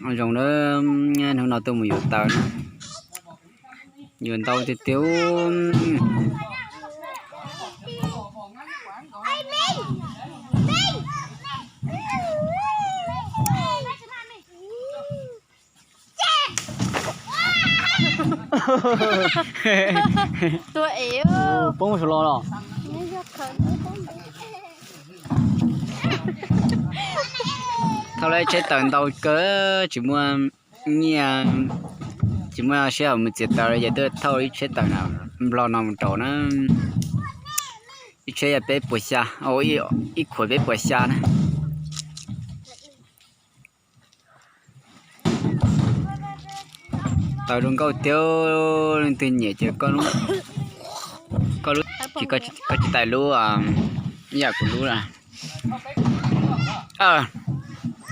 Zoo na, hnub no tuaj mus yuav taws na, yuav ntau tiag tiag. Poob saum los los. Thauj lawv tsheb taws ntau kawg, tsis muaj nyiaj, tsis muaj sij hawm mus txiav taws ces tuaj thauj ib tsheb taws na, Nplog no mus rau na. Ib tsheb yog peb puas xya, ib khuam peb puas xya na. Taws zoo nkauj tiag, leej twg nyiam ces koj lub, koj tsis tau lub ib yam kuv lub na.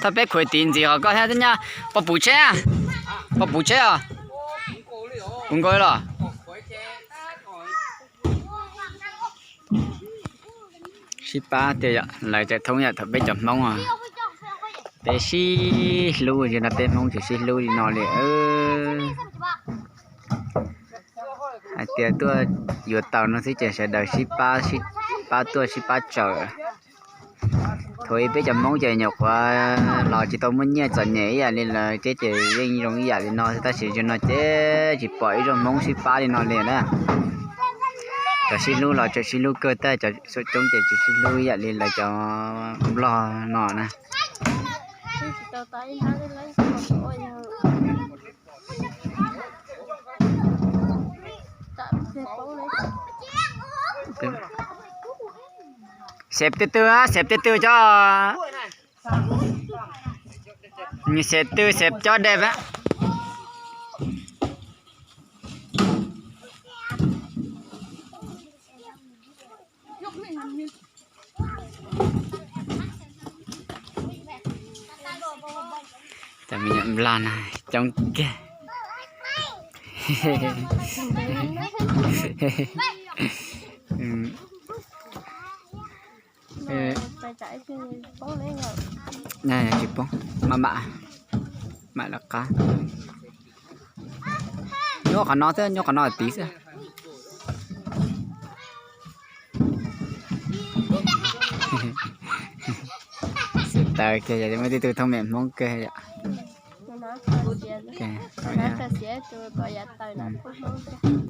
Thauj peb khuam tiv ntxiv qhov koj thiab nyaj, pos puv tsheb, pos puv tsheb os. Puv nkaus los. Sib pab tiag yom, lawv cov thoob yam thaum peb cov Hmoob os, peb sib hlub, no peb Hmoob tsis sib hlub li no li. Hais tias tuaj yuav taws no xwb ces sawv daws sib pab, sib pab tuaj sib pab tsawm. Thaum ub peb cov Hmoob ces nyuam qhuav los tsis tau muaj nyiaj txom nyem ib yam li lawv thiab ces yeej zoo ib yam li no, tab sis zaum no ces tsis pom ib zaj Hmoob sib pab li no li na. Cov sib hlub los tseem sib hlub kawg, tab cov xom coob ces tsis sib hlub ib yam li lawv cov Nplog no na. Xev tej twg, xev tej twg cov, nws xev twg xev cov dej. Cov me nyuam nplog no coob kiag. Tsis poob, maj mam, mam lawv qab. Nyob qhov no xwb, nyob qhov no tiv xwb. Xav tawm kiag yog muaj tej tug thoob me Hmoob kawg yom.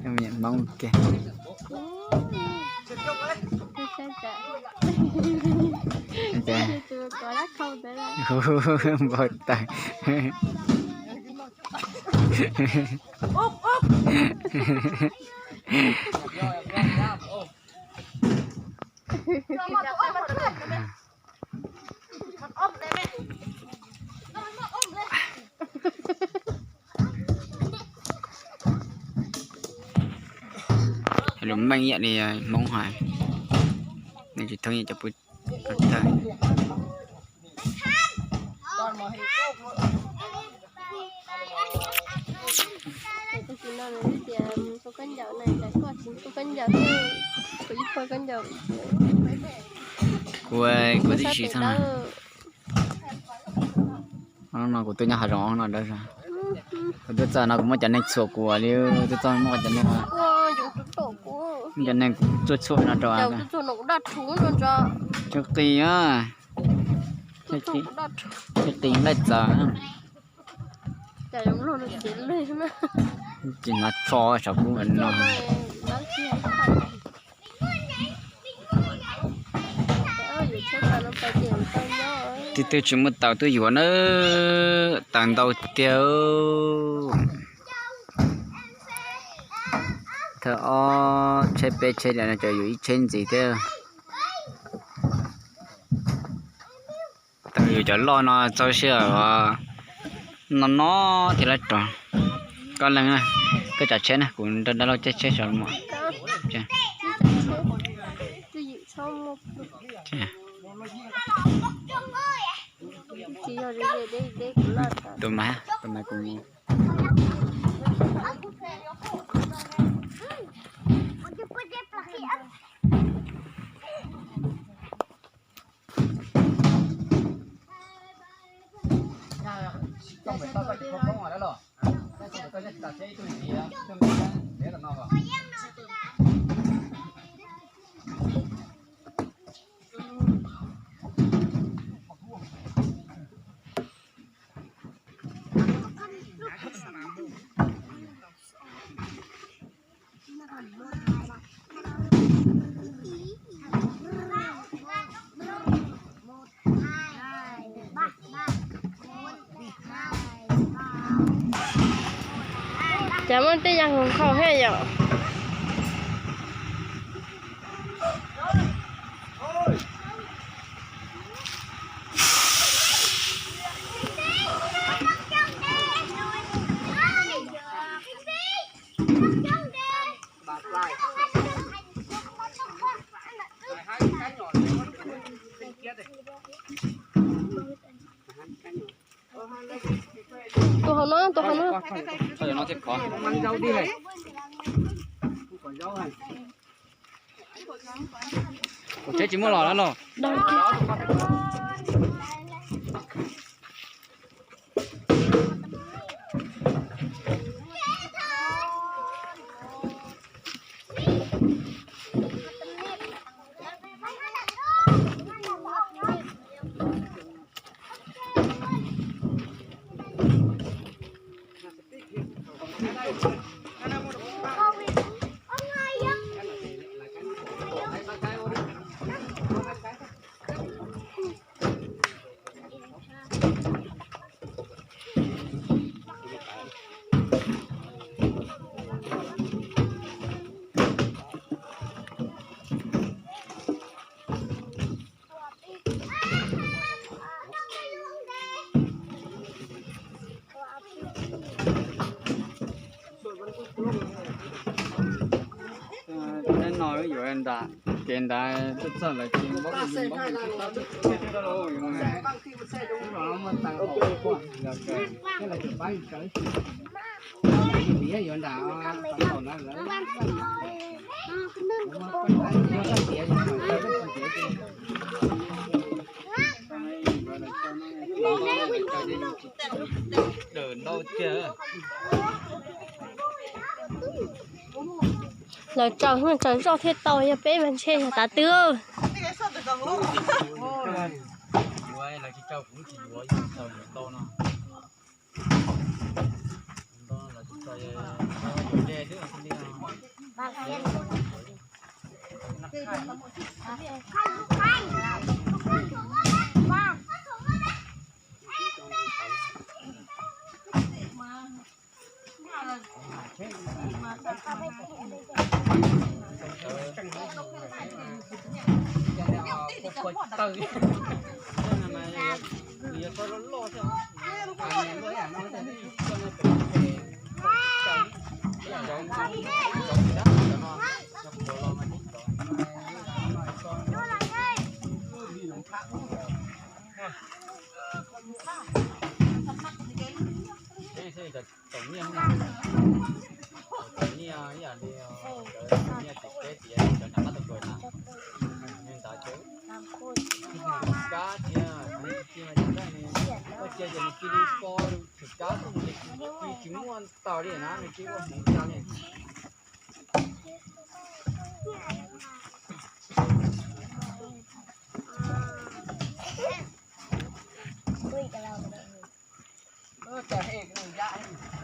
Thoob me Hmoob kawg. Npau taws. Lus meej ib yam li Hmoob hais, nws tsis thoob yam cov pub tawg. Kuv, kuv twb tsis txog no. No kuv twb nyob hav zoov no dawb. Kuv twb txog no kuv muaj cov neeg txhuam kuv li, twb txog muaj cov neeg, muaj cov neeg kuv txhuam txhuam no rau. Tsis qis, tsis qis laij txaus. Ces no tso saum kuv no. Tus twg tsis muaj taws tuaj yuav na, taws ntau tiag. Thawj ob tsheb peb tsheb no cov yuav ib tsheb ntxiv thiab. Taws yus cov loj no txaus siab, no no thiaj li rau. Koj leej, koj tsav tsheb na, kuv nrog dab laug caij tsheb saum no. Tus mas, tus mas kuv Koj pem toj koj tsis khov koob os dab laug. Koj tsis tas seb ib tug li tus me dev tom no os. Cas muaj tej yam hluas nkauj thiab yom. Tus hauv no, tus hauv no. Tus tsheb tsis muaj los lawm los? Teb no yuav nram kev nrad tuaj txog lawv tsis npaub, tsis npaub. Muaj tas, yuav nram Lawv tsaws, tsaws zoj thiaj tau, yog peb mas ntshe yog tav twg. Tau nyiaj, tau nyiaj ib yam li cov nyiaj tsis teb tias cov nram qab tau tuag na, nws ntawd cov kab thiab, koj cia ces nws cia li pov thwm kab xwb, nws tsis muaj ntau li na, nws tsis muaj hmoov tau li.